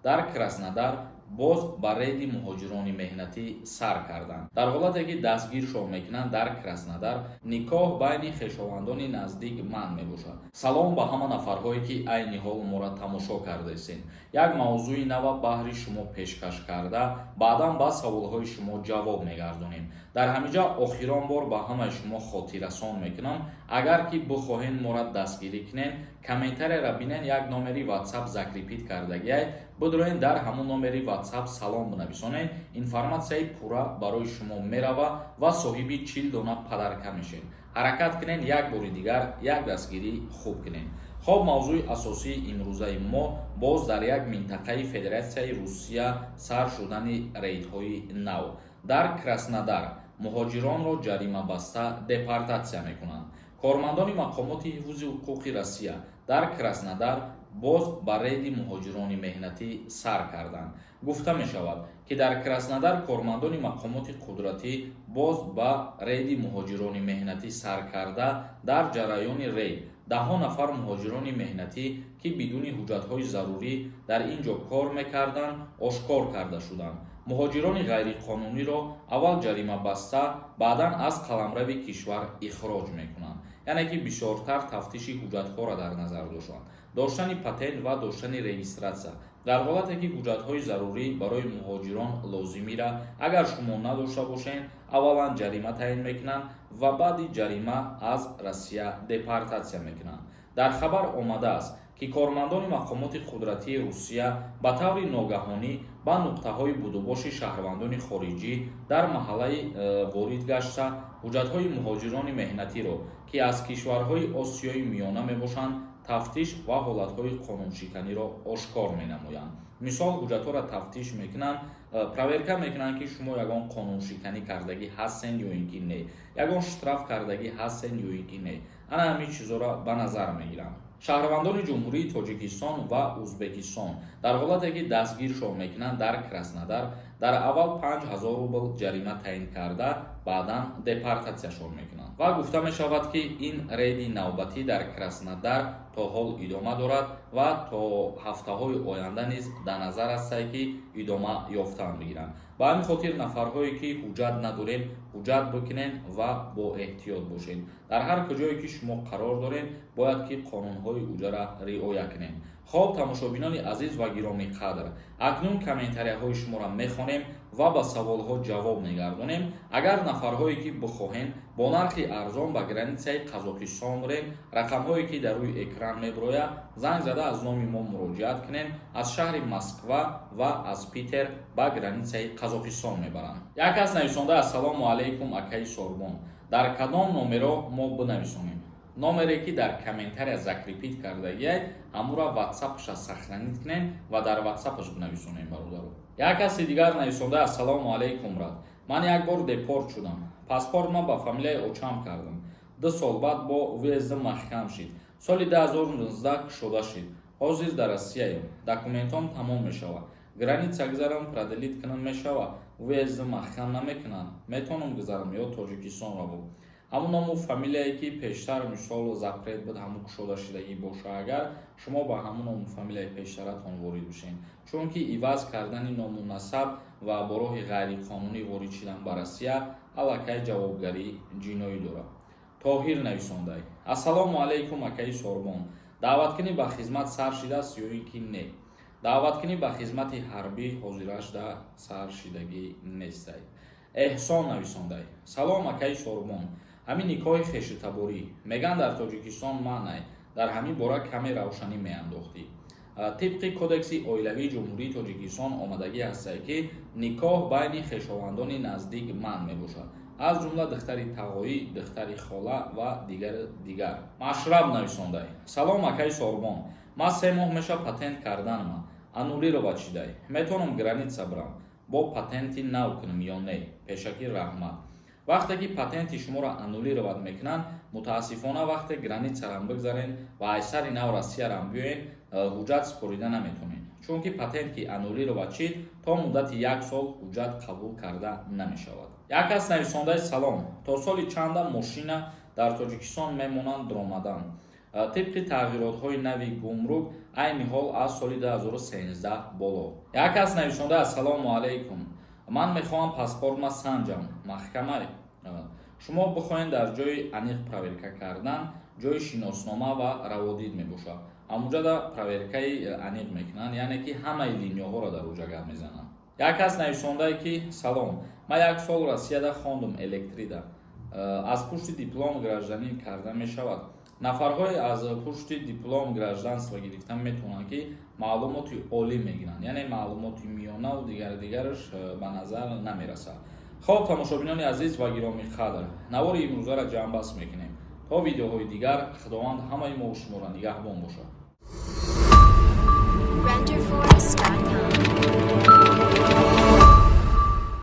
Дар Краснодар боз ба рейди муҳоҷирони меҳнатӣ сар карданд. Дар ҳолате ки дастгиршон мекунанд, дар Краснодар никоҳ байни хешовандони наздик манъ мебошад. Салом ба ҳама нафарҳое, ки айни ҳол моро тамошо кардаистед. Як мавзӯи нава баҳри шумо пешкаш карда, баъдан ба саволҳои шумо ҷавоб мегардонем. Дар ҳаминҷа охирон бор ба ҳамаи шумо хотиррасон мекунам: агар ки бихоҳед моро дастгирӣ кунед, комментарияро бинен, як номери WhatsApp закрепить кардагиай, бидроен, дар ҳамон номери WhatsApp салом бинависонед, информатсияи пурра барои шумо мерава ва соҳиби 40 дона подарка мешед. Ҳаракат кунед, як бори дигар як дастгирӣ хуб кунед. Хоб, мавзӯи асосии имрӯзаи мо: боз дар як минтақаи Федератсияи Русия сар шудани рейдҳои нав. Дар Краснодар муҳоҷиронро ҷаримабаста депортатсия мекунанд. Кормандони мақомоти ҳифзи ҳуқуқи Россия дар Краснодар боз ба рейди муҳоҷирони меҳнатӣ сар карданд. Гуфта мешавад, ки дар Краснодар кормандони мақомоти қудратӣ боз ба рейди муҳоҷирони меҳнатӣ сар карда, дар ҷараёни рейд даҳҳо нафар муҳоҷирони меҳнатӣ, ки бидуни ҳуҷҷатҳои зарурӣ дар ин ҷо кор мекарданд, ошкор карда шуданд. Муҳоҷирони ғайриқонуниро аввал ҷаримабаста, баъдан аз қаламрави кишвар ихроҷ мекунанд. Яъне ки бисёртар тафтиши ҳуҷҷатҳоро дар назар доштанд, доштани патент ва доштани регистратсия. Дар ҳолате ки ҳуҷҷатҳои зарурӣ барои муҳоҷирон лозимира агар шумо надошта бошед, аввалан ҷарима таъин мекунанд ва баъди ҷарима аз Россия депортатсия мекунанд. Дар хабар омадааст, ки кормандони мақомоти қудратии Русия ба таври ногаҳонӣ ба нуқтаҳои будубоши шаҳрвандони хориҷӣ дар маҳаллаи ворид гашта, ҳуҷҷатҳои муҳоҷирони меҳнатиро, ки аз кишварҳои Осиёи Миёна мебошанд, тафтиш ва ҳолатҳои қонуншиканиро ошкор менамоянд. Мисол, ҳуҷҷатҳоро тафтиш мекунанд, проверка мекунанд, ки шумо ягон қонуншиканӣ кардагӣ ҳастен ё ин ки не, ягон штраф кардагӣ ҳастен ё ин ки не. Ана ҳамин чизҳоро ба назар мегиранд. Шаҳрвандони Ҷумҳурии Тоҷикистон ва Узбекистон дар ҳолате ки дастгиршон мекунанд дар Краснодар, дар аввал 5000 рубл ҷарима таъин карда, баъдан депортатсияшон мекунанд. Ва гуфта мешавад, ки ин рейди навбатӣ дар Краснодар то ҳол идома дорад ва то ҳафтаҳои оянда низ дар назар астае, ки идома ёфтан бигиранд. Ба ҳамин хотир нафарҳое, ки ҳуҷҷат надоред, ҳуҷҷат бикунед ва бо эҳтиёт бошед. Дар ҳар куҷое ки шумо қарор доред, бояд ки қонунҳои уҷара риоя кунед. Хоб, тамошобинони азиз ва гиромӣ қадр, акнун комментарияҳои шуморо мехонем ва ба саволҳо ҷавоб мегардонем. Агар нафарҳое ки бихоҳем бо нархи арзон ба границаи Қазоқистон бирем, рақамҳое ки дар рӯи экран мебирояд, занг зада, аз номи мо муроҷиат кунем. Аз шаҳри Москва ва аз Питер ба границаи Қазоқистон мебаранд. Як кас нависонда: «Ассалому алайкум, акаи Сорбон, дар кадом номеро мо бинависонем?» Номере ки дар комментария закрепить кардагиай, ҳамура ватсапаша сохранить кунем ва дар ватсапаш бинависонем, бародаро. Як каси дигар нависонда: «Ассалому алайкум, брат, ман як бор депорт шудам, паспорт ман ба фамилияи очам кардам, 2 сол баъд бо въезд маҳкам шид, соли 2019 кушода шид. Ҳозир дар Россияем, документом тамом мешавад, граница гузарам, продлить кунам мешава? Въезд маҳкам намекунанд? Метавонам гузарам ё Тоҷикистонро?» Бо ҳамун ному фамилияе ки пештар, мисол, запрет буд, ҳамун кушода шудагӣ боша, агар шумо ба ҳамун ному фамилияи пештаратон ворид бишед, чунки иваз кардани ному насаб ва бо роҳи ғайриқонунӣ ворид шудан ба Россия аллакай ҷавобгарии ҷиноӣ дорад. Тоҳир нависондай: «Ассалому алайкум, акаи Сорбон, даъваткунӣ ба хизмат сар шидааст ё ин ки не?» Даъваткунӣ ба хизмати ҳарбӣ ҳозирашда сар шидагӣ нестай. Эҳсон нависондай: «Салом, акаи Сорбон, ҳамин никоҳи хешутаборӣ меган дар Тоҷикистон манъ, дар ҳамин бора каме равшанӣ меандохтӣ?» Тибқи Кодекси оилавии Ҷумҳурии Тоҷикистон омадагӣ ҳастае, ки никоҳ байни хешовандони наздик манъ мебошад, аз ҷумла духтари тағоӣ, духтари хола ва дигар дигар. Машраб нависондай: «Салом, акаи Сорбон, ман 3 моҳ меша патент карданма аннулировать шидай, метавонам граница бирам, бо патенти нав кунам ё не? Пешакӣ раҳмат». Вақте ки патенти шуморо аннулировать мекунанд, мутаассифона, вақте границарам бигзарен ва айсари нав Россиярам биёен, ҳуҷҷат супорида наметавонед, чунки патент ки аннулировать шид, то муддати як сол ҳуҷҷат қабул карда намешавад. Як кас нависондаи: «Салом, то соли чанда мошина дар Тоҷикистон мемонанд дромадан?» Тибқи тағйиротҳои нави гумрук, айни ҳол аз соли 2013 боло. Як кас нависонда: «Ассалому алайкум, ман мехоҳам паспортма санҷам, маҳкама шумо бихоҳед». Дар ҷои аниқ проверка кардан ҷои шиноснома ва раводид мебошад. Ҳамунҷода проверкаи аниқ мекунанд, яъне ки ҳамаи линияҳоро дар уҷа гап мезананд. Як кас нависондае, ки: «Салом, ман як сол Россияда хондум, электрида, аз пушти диплом гражданин карда мешавад?» Нафарҳое аз пушти диплом гражданство гирифта метавонанд, ки маълумоти олӣ мегиранд, яъне маълумоти миёнаву дигари дигараш ба назар намерасад. Хоб, тамошобинони азиз ва гиромӣ қадр, навори имрӯзаро ҷамъбаст мекунем. То видеоҳои дигар Худованд ҳамаи мо шуморо нигаҳбон бошад. Renderforest.com.